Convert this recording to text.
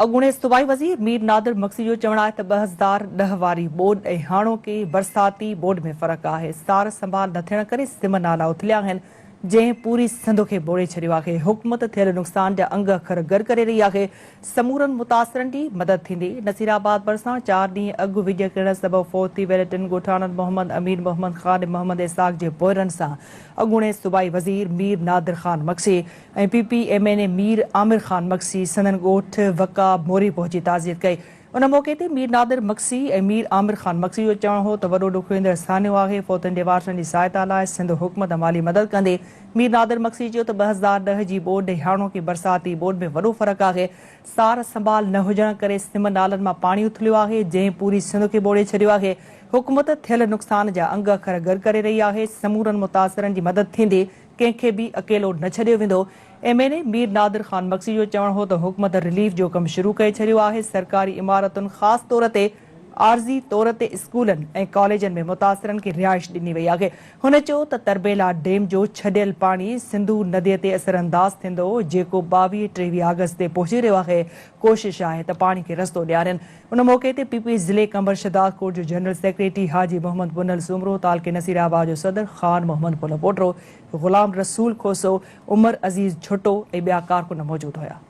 اڳوڻي صوبائي وزير مير نادر مگسي جو چوڻ آهي ته 2010 واري ٻوڏ ۽ هاڻوڪي برساتي ٻوڏ ۾ فرق آهي، سار سنڀال نه ٿيڻ ڪري سم نالا اٿليا آهن، جنهن پوري سنڌ کي ٻوڙي ڇڏيو آهي، حڪومت ٿيل نقصان جا انگ اکر گڏ ڪري رهي آهي، سمورن متاثرن جي مدد ٿيندي. نصيرآباد ڀرسان چار ڏينهن اڳ وڄ ڪرڻ سبب فوت ٿي ويل ٽن ڳوٺاڻن محمد امين، محمد خان ۽ محمد اسحاق جي پوئرن سان اڳوڻي صوبائي وزير Mir Nadir Khan Magsi ۽ P P M N A Mir Amir Khan Magsi سندن ڳوٺ وقا موري پهچي تعزيت ڪئي. ان موقعي تي مير نادر مگسي ۽ مير عامر خان مگسي جو چوڻ هو ته وڏو ڏکوئيندڙ سانحو آهي، فوتين جي وارثن جي سهائتا لاء سنڌ حڪومت مالي مدد ڪندي. مير نادر مگسي چيو ته 2010 جي ٻوڏ ۽ هاڻوڪي برساتي ٻوڏ ۾ وڏو فرق آهي، سار سنڀال نه هجڻ ڪري سم نالن مان پاڻي اٿليو آهي، جنهن پوري سنڌ کي ٻوڙي ڇڏيو آهي، حڪومت ٿيل نقصان جا انگ اکر گڏ ڪري رهي آهي، سمورن متاثرن جي مدد ٿيندي. ڪنهن کي به اڪيلو نه ڇڏيو ويندو. M N A Mir Nadir Khan Magsi جو چوڻ هو ته حڪومت رليف جو ڪم شروع ڪري ڇڏيو آهي، سرڪاري عمارتن خاص طور تي عارضي طور تي اسڪولن ۽ ڪاليجن ۾ متاثرن کي رهائش ڏني وئي آهي. هن چيو ته تربيلا ڊيم جو ڇڏيل پاڻي سنڌو ندي تي اثرانداز ٿيندو جيڪو ٻاويهه ٽيويهه آگسٽ تي پهچي رهيو آهي، ڪوشش آهي ته پاڻي کي رستو ڏيارين. ان موقعي تي پي پي ضلعي قمبر شھدادڪوٽ جو جنرل سيڪريٽري حاجي محمد پنھل سومرو، تعلقي نصير آباد جو صدر خان محمد پلپوٽرو، غلام رسول کوسو، عمر عزيز ڇٽو ۽ ٻيا ڪارڪن موجود هيا.